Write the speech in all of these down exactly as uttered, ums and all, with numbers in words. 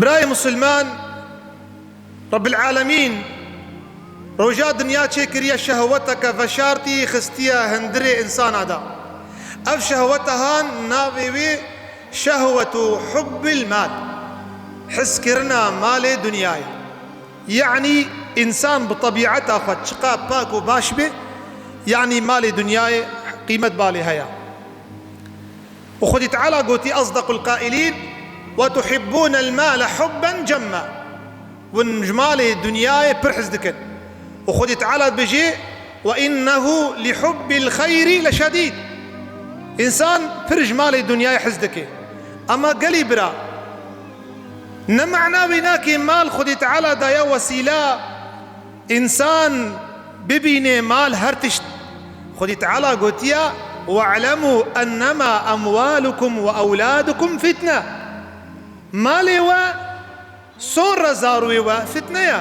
Birayê Musulman, Rabbil Alemîn roja dinya çêkiriye, şehweteke veşartî xistiye hundirê insana de. Ev şehwete han navê wê şehwetu hubbil mal, hizkirina malê dinyayê. Yanî însan bi tebîeta xwe çiqa pak û baş be, yanî malê dinyayê qîmet balê heye. Û Xwedî Teala gotî, "Asdaqul qailîn, ve tuhibbûnel male hubben cemma." Hûn ji malê dinyayê pir hez dikin. Û Xwedî Teala dibêje, "Ve innehu li hubbil xeyri leşedîd." Însan pir ji malê dinyayê hez dike. Ama gelî bira, ne mana wê nake mal Xwedî Teala daye wesîla însan bibîne mal her tişt. Xwedî Teala gotiye, "We'lemû ennemâ emwâlukum ve ewlâdukum fitne." Malê we, sonra zarûyê we fitne ye.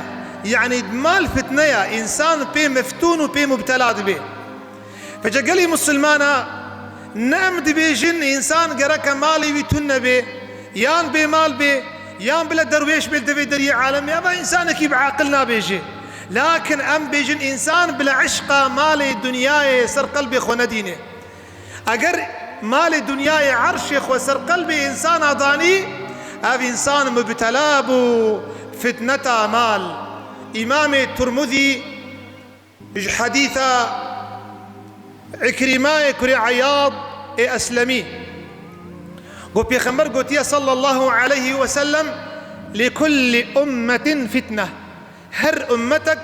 Yanî mal fitne ye. Însan pê meftûn û pê mubtela dibe. Vêca gelî Musulmana, ne em dibêjin însan gereke malê wî tune be, yan bêmal be, yan bile derwêş be li devê deriyê alemê, eva însanekî bi aqil nabêje. Lakin em bêjin însan bila eşqa malê dinyayê ser qelbê xwe nedîne. Eger malê dinyayê erşê xwe ser qelbê însana danî, ev însan mubtela bû fitneta mal. Îmamê Tirmidî ji hedîsa Îkrîmayê kurê Eyad ê Eslemî, got, Pêxember gotiye sallallahu aleyhi ve sellem, "Li kulli ummetin fitne." Her ummetek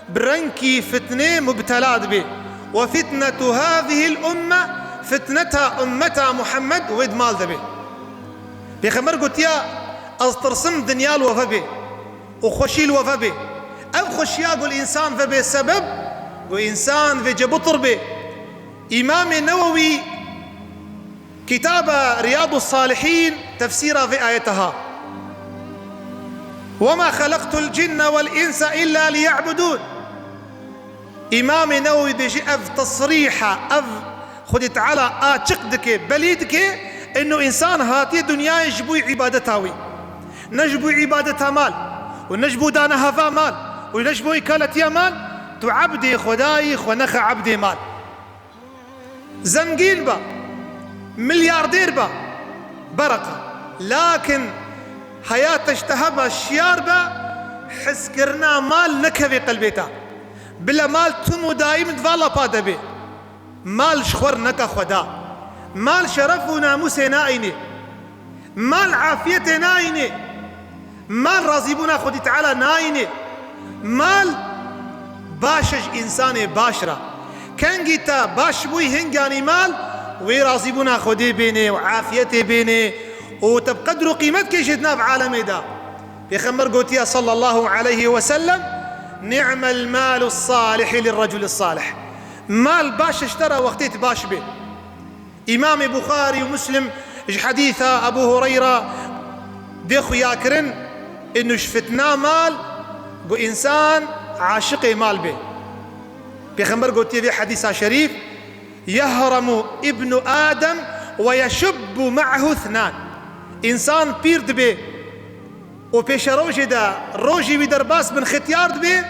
bi rengkî fitnê mubtela dibe. "Ve fitnetu hazihil umme", fitneta ummeta Muhammed wê di mal de be. Pêxember gotiye, "Ez tirsim dinya li we vebe û xweşî li we vebe." Ev xweşiya ku li însan vebe sebeb ku însan vê cebitir be. Îmamê Newewî kitaba Riyadus Salihîn tefsîra vê ayete ha, "Ve ma xelaqtul cinne vel insa illa liya'budûn." Îmamê Newewî dibêje, ev tesrîh e, ev Xwedî Teala açiq dike, belî dike, ino însan hatiye dinyayê ji bo îbadeta wî, ne ji bo îbadeta mal û ne ji bo dana heva mal û ne ji bo îkaletiya mal. Tu ebdê Xwedayî, xwe nexe ebdê mal. Zengîn be, milyardêr be, bereqa. Lakin heya te ji te hebe şiyar be, hizkirina mal nekeve qelbê te. Bila mal tim û daîm di va lapa de be. Mal ji xwe re neke Xweda. Mal şeref û namûsê naîne. Mal afiyetê nayîne. Mal razîbûna Xwedî Teala nayîne. Mal baş e ji însanê baş re. Kengî te baş bûyî hinganî mal, wê razîbûna Xwedê bênê û afiyetê bênê û te bi qedr û qîmet kêşê di nav alemê de. Pêxember gotiye sallallahu aleyhi ve sellem, "Ni'mel malu salih lirreculi salih." Mal baş e ji te re wextê tu baş bê. Îmamê Buxarî û Muslim ji hedîsa Ebû Hureyra dê xuyakirin, inu ji fitna mal, ku însan aşiqê mal bê. Pêxember gotiye vê hedîsa şerîf, "Yehremu ibnu Adem ve yeşubbu ma'hu ithnan." Însan pîr dibe, û pêşerojê de rojê wî derbas bin, xetyar dibe,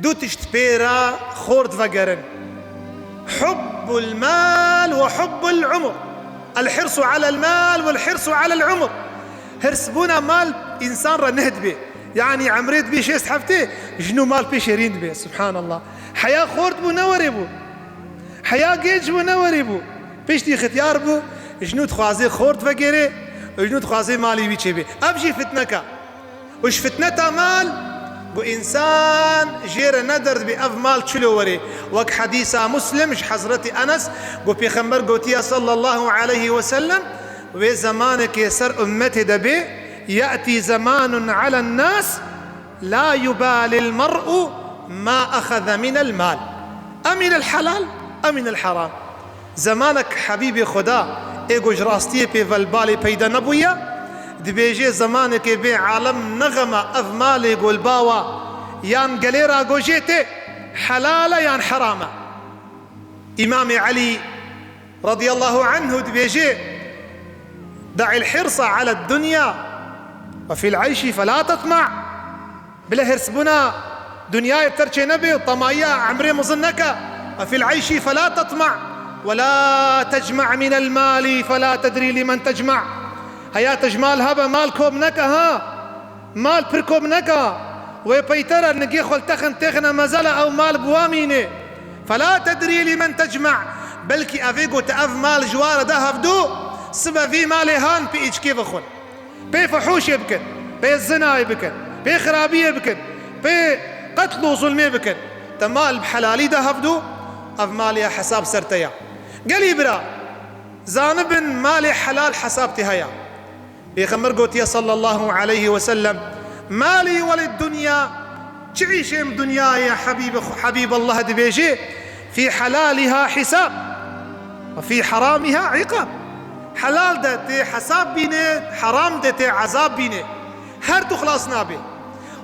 du tişt pê re xort vegerin. Hubbul mal ve hubbul umur. El hirsu alel mal vel hirsu alel umur. Hirsbûna mal însan re neh dibe. Yanî emrê dibe şêst heftê, ji nû mal pê şêrîn dibe. Subhanallah. Heya xort bû, ne werê bû. Heya genç bû, ne werê bû. Piştî xetyar bû, ji nû dixwaze xort vegere, ji nû dixwaze malê wî çêbe. Ev jî fitneke. Û ji fitneta mal, ku însan jê re ne derdibê ev mal çilo were. Wek hedîsa Muslim ji Hezretî Enes, ku Pêxember gotiye sallallahu aleyhi ve sellem, wê zemanekê ser ummetê de bê, "Ye'tî zemanun alen nas, la yubalil mer'u ma axeze minel mal." Eminel helal, eminel haram. Zemanek Hebîbê Xuda ê ku ji rastiyê pê ve li balê peyda nebûye, dibêje zemanekê bê alem nexeme ev malê ku li bawa yan gelê ra gojê tê, helal e yan heram e. Îmamê Elî radiyallahu anhu dibêje, "Da'il hirsa ala dunya, وفي العيش فلا تطمع. Bila hirsbûna dinyayê bi te re çênebe û temayiya emrê mezin neke. وفي العيش فلا تطمع ولا تجمع من المال فلا تدري لمن تجمع. Heya te ji mal hebe, mal kom neke ha. Mal pir kom neke. Wê peyter e, nigê xwe li texin têxine mezele, ew mal bi wa mîne. فلا تدري لمن تجمع. Belkî evê ku te ev mal ji wa re da hevdû, sibe vî malê han pê îçkê vexwin. Pê fuhûşê bikin, pê zinayê bikin, pê xirabiyê bikin, pê qetl û zulmê bikin. Te mal bi helalî da hevdû, ev malê ya hesab ser te ya. Gelî bira, zanibin malê helal hesab tê heya. Pêxember gotiye sallallahu aleyhi ve sellem, "Malî welid dunya", çi îşê min dinyayê ya Habîb, Habîb Allah dibêje, "Fî helaliha hisab, ve fî haramiha iqab." Helal de tê hesab bîne, heram de tê ezab bîne. Her du xilas nabe.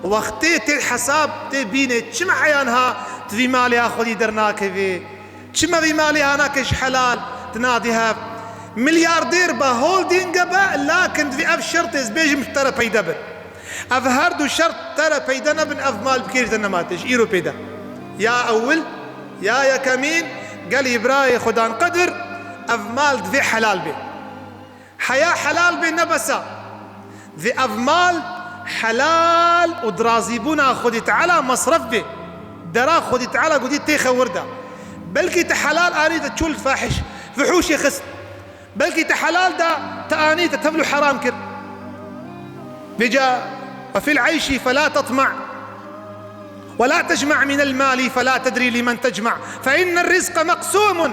Wextê tê hesab tê bîne, çima eyan ha tu vî malê ya xwedî dernakevê? Çima vî malê ha nake ji helal tu nadî hev? Milyardêr be, holdînge be, lakin divê ev şertê ez bêjim ji te re peyde bin. Ev her du şert te re peyde nebin, ev mal bi kêfî te nema tê ji îro pê de. Ya ewil, ya yekemîn, gelî birayê Xudan qedir, ev mal divê helal bê. Heya helal bê ne bes e. Divê ev mal helal û dirazîbûna Xwedî Teala mesref bê. Dera Xwedî Teala gotî têxe wir de. Belkî te helal anî te çû li fahiş, fihûşê xist. Belkî te helal da te anî te tevlû heram kir. Vêca, "Ve fil eyşi felâ tetma', ve lâ tecma' minel mâli felâ tedrî limen tecma'. Fe inner rizqe meqsûmun."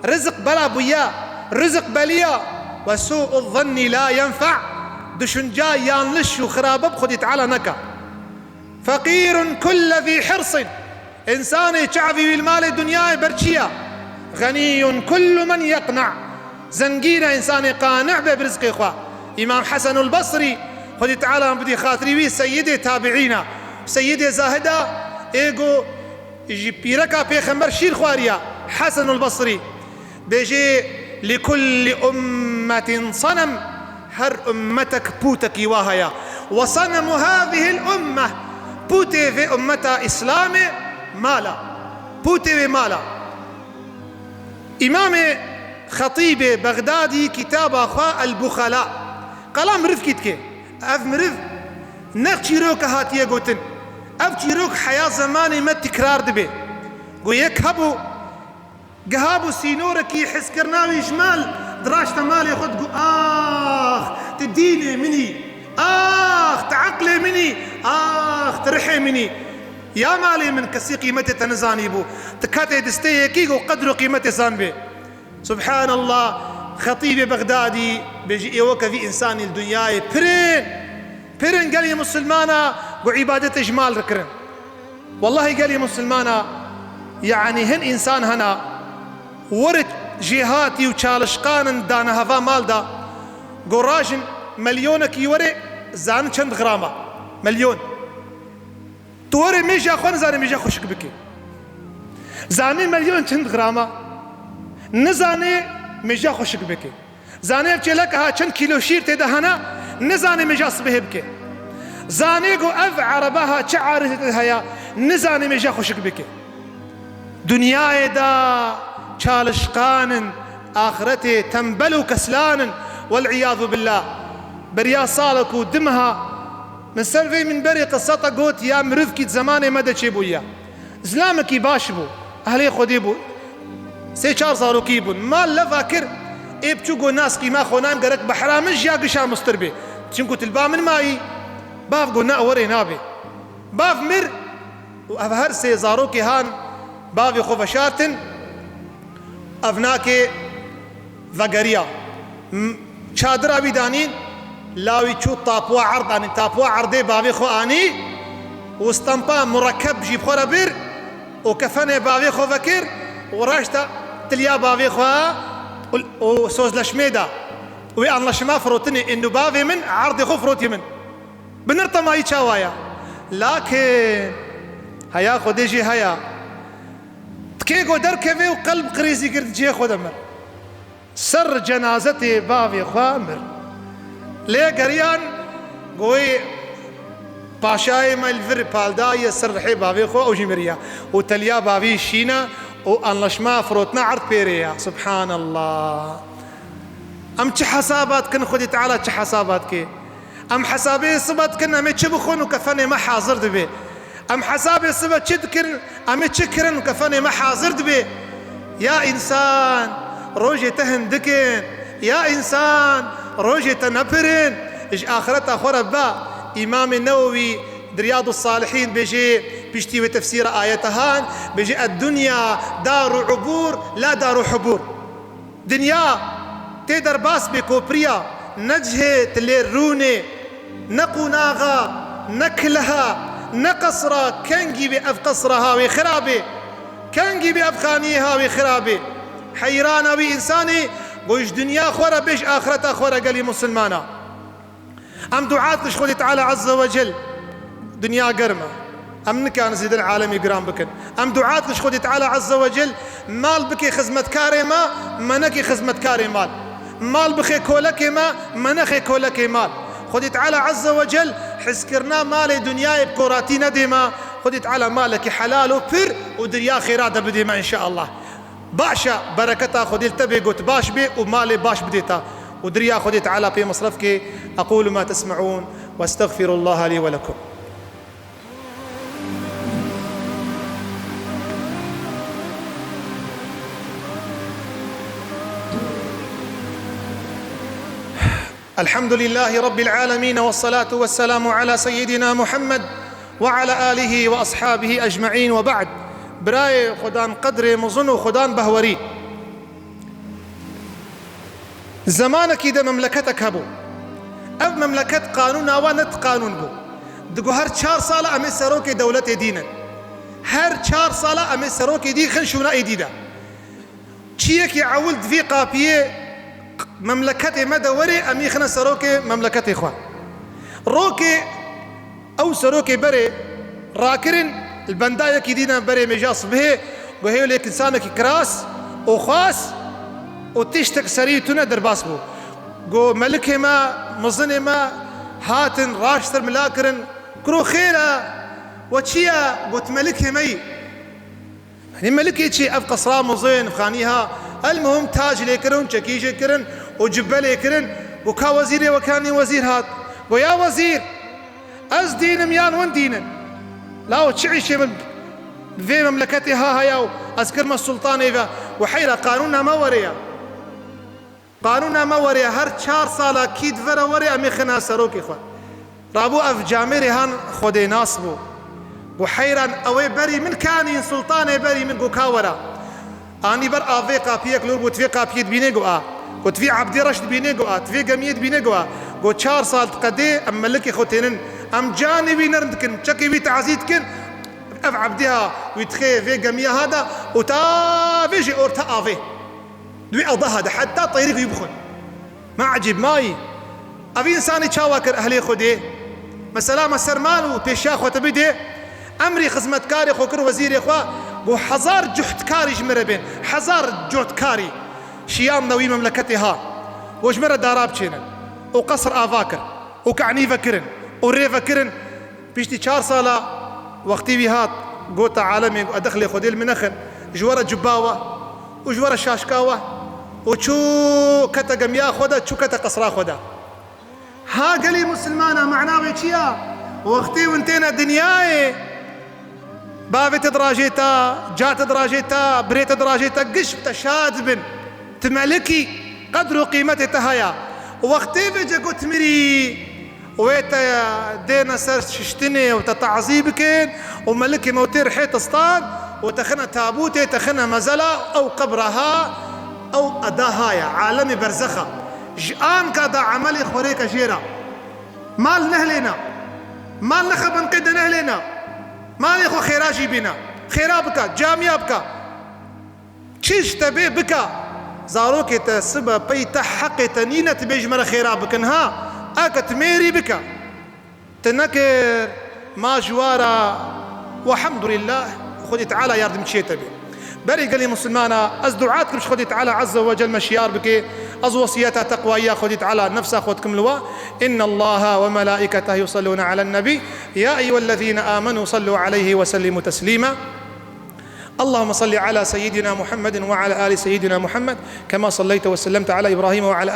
Rizq bela bûya, rizq beliya. "Ve sû'u zannî lâ yenfe'." Düşünce yanlış û xirabe bi Xwedî Teala neke. "Feqîrun kulle zî hirsin." Însanê çavî wî li malê dinyayê ber çi ya? "Xenîyun kullu men yeqna'." Zengîn e însanê qane be bi rizqê xwe. Îmam Hesenul Besrî, Xwedî Teala bidî xatirî wî, seyidê tabiîn e, seyidê zahid e, ê ku ji pîreka pêxember şîr xwariya, Hesenul Besrî. Bêjê, "Li kulli ummetin senem", her ummetek pûtekî wa heye. "Ve senemu hâzihil ummeh", pûtê vê ummeta Îslamê mala. Pûtê wê mala. Îmamê Xetîbê Bexdadî kitaba xwe El Buxela, qala mirivkî dike. Ev miriv ne çîroke hatiye gotin. Ev çîrok heya zemanê me tikrar dibe. Go yek hebû, gihabû sînorekî hizkirina wî ji mal, diraşte malê xwe digot, "Ax, tu dînê min î, ax, tu eqlê min î, ax, tu rihê min î." Ya malê min, kesî qîmetê te nizanîbû. Tu ketê distê yekî ku qedr û qîmetê zanibê. Subhanallah, Xetîbê Bexdadî bêjî, ê weke vî însanî li dinyayê pirin, pirin gelê misilmana ku îbadetê ji mal re kirin. Wellahî gelê misilmana, yanî hin însan hena, were jêhatî û çalişqan in dane heva mal da, go rajin milyonekî were, zanin çend gram e? Milyon. Tu were mêja xwe nizane mêja xweşik bike. Zanî milyon çend gram e? Nizane mêja xweşik bike. Zanê ev çêleka ha çend kîlo şîr tê de hene, nizanê mêja sibehê bike. Zanê ku ev ereba ha çi arîzê tê de heye, nizanê mêja xweşik bike. Dinyayê de çalişqan in, axretê tembel û keslan in. Wel îyâzu billah. Beriya salek û du meha min ser vê minberê qiseta got ya mirivkî di zemanê me de çêbûye. Zilamekî baş bû, ehlê Xwedê bû. Sê çar zarokî bûn. Mal leva kir, ê biçû got, "Na, ez qîma xwe nayim, gerek behra min ji ya gişa mustir bê. Çimku tu li ba min mayî." Bav got, "Na, werê nabe." Bav mir û ev her sê zarokê han bavê xwe veşartin. Ev nake vegeriya. M-, çadira wî danîn, lawî çû tapuwa erd anî, tapuwa erdê bavê xwe anî û stampa murekkeb jî bi xwe re bir û kefenê bavê xwe vekir û reşta tiliya bavê xwe û, û sozleşmê da. Wê anlaşma firotinê, ênû bavê min erdê xwe firotî min. Binir temayî çawa ya? Lakin heya Xwedê jî heya. Tikê ku derkeve û qelb qirêzî kir di cihê xwe de mir. Ser cenazetê bavê xwe mir. Lê geriyan Goyê paşayê me li vir pal daye ser rihê bavê xwe, ew jî miriya. Û teliya bavî şîne û anlaşma firotna erd pêrê ya. Subhanallah. Em çi hesaba dikin, Xwedê Teala çi hesaba dike? Em hesabê sibe dikin, em ê çi bixwin û kefenê me hazir dibe? Em hesabê sibe çi dikin, em ê çi kirin û kefenê me hazir dibe? Ya însan, rojê te hindik in. Ya însan, rojê te ne pir in. Ji axireta xwe re be. Îmamê Newewî di Riyadus Salihîn bêjê, piştî wê tefsîra ayeta han, bêjê, "Eddunya daru ubur, la daru hubur." Dinya tê derbas bê kopiriya, ne cihê tu lê rûnê, ne qûnaxa, ne kileha, ne qesra, kengî bê ev qesra ha wê xirabê, kengî bê ev xaniyê ha wê xirabê. Heyrana wî însanî, go ji dinya xwe re bê, ji axireta xwe re, gelî musilmana. Em dua dikin ji Xwedê Teala Azze ve Cel, dinya germ e. Em nikarin zêde li alemê giran bikin. Em dua dikin ji Xwedê Teala Azze ve Cel, mal bike xizmetkarê me, me neke xizmetkarê mal. Mal bixe kolekê me, me nexe kolekê mal. Xwedê Teala Azze ve Cel hizkirina malê dinyayê bi koratî nedê me. Xwedê Teala malekî helal û pir û di riya xêra de bidê me înşeallah. Baş e, bereketa Xwedê li te bê, got baş bê û malê baş bidê te. Û di riya Xwedê Teala pê mesref ke. أقول ما تسمعون وأستغفر الله لي ولكم. الحمد لله رب العالمين، والصلاة والسلام على سيدنا محمد وعلى آله وأصحابه أجمعين وبعد. Birayê Xudan qedrê mezin û Xudan behwerî. Zemanekî de memleketek hebû. Ev memleket qanûna wa ne qanûn bû. Digo her çar sala em ê serokê dewletê dînin. Her çar sala em ê serokê dî xin şûna êdî de. Çiyekî ewil di vî qapiyê memleketê me de werê, em î xine serokê memleketê xwe. Rokê ew serokê berê rakirin, li benda yekî dîne berê mêja sibihê, got hêwlêk însanekî kiras û xwas û tiştek serî tune derbas bû. Got melikê me, mizinê me hatin raştir mila kirin. Kuro xêr e, we çi ye? Got melikê me yî. Yanî melikê çi? Ev qesra mizin, xanî ha. Elmuhim tac lê kirin, çekî jê kirin û cibbe lê kirin. Got ka wezîrê we, ka nî wezîr hat. Got ya wezîr, ez dînim yan win dînin? Lawo çi îşê min vê memleketê ha haya û ez kirme sultanê ve? Got heyra qanûna me were ya. Qanûna me were, her çar sala kî di vere were, em ê xine serokê xwe. Rabû ev camêrê han xwedênas bû. Got heyran, ew ê berî min kanîn, sultanê berî min, got ka were. Anî ber avê qapiyek lor bû, tivê qapiyê dibînê, got a. Got tivî Ebdî Reş dibînê, got a. Tivê gemiyê dibînê, got a. Got çar sal diqedê em melikê xwe tênin. Em canê wî nirm dikin, çekê wî tazî dikin. Ev Ebdî ha, wî dixê vê gemiya ha de û ta vê jî orta avê. Di wî eda ha de heta teyrik wî bixwin. Ma ecîb mayî. Ev însanî çawa kir ehlê Xwedê? Mesela me sermal û pêşiya xwe te bidê, emrî xizmetkarê xwe kir wezîrê xwe, got hezar cuhtkarî ji min re bên. Hezar cuhtkarî. Şiyan de wî memleketê ha. Got ji min re dara biçênin. Û qesr ava kir. Û kanî vekirin. Û rê vekirin. Piştî çar sala wextî wî hat, gota alemê, got, "Edexlê Xwedê li min nexin. Ji we re cibba we û ji we re şaşka we." Û çû kete gemiya xwe de, çû kete qesra xwe de. Ha gelî musilmana, mana wê çi ya? Wextê hûn têne dinyayê, bavê te dirajê te, ca te dirajê te, birê te dirajê te, giş bi te şad bin. Tu melikî, qedr û qîmetê te haya. Wextê vêce got mirî, wê te dêne ser şiştinê û te tazî bikin û melikê me û tê rihê te stan û te xine tabûtê, te xine mezela, ew qebra ha, ew eda ha ya, alemê berzexa. Ji anka da emelê xwe rêke jêra. Mal nehlêna. Mal nexe bin qê de nehlêna. Malê xwe xêra jî bîne. Xêra bike, camiya bike. Çi ji te bê bike. Zarokê te sibe pey te heqê te nîne, tu bê ji me re xêra bikin ha. Eke tu mêrî bike. Tu nekir, ma ji wa re, welhemdulillah, Xwedê Teala yardimçiyê te bê. Berê gelê musulmana, ez dua dikim ji Xwedê Teala Azze ve Cel me şiyar bike, Ez wesiyeta teqwayî ya Xwedî Teala nefsa xwe dikim li we. إن الله وملائكته يصلون على النبي يا أيها الذين آمنوا صلوا عليه وسلموا تسليما. اللهم صل على سيدنا محمد وعلى آل سيدنا محمد كما صليت وسلمت على إبراهيم وعلى آل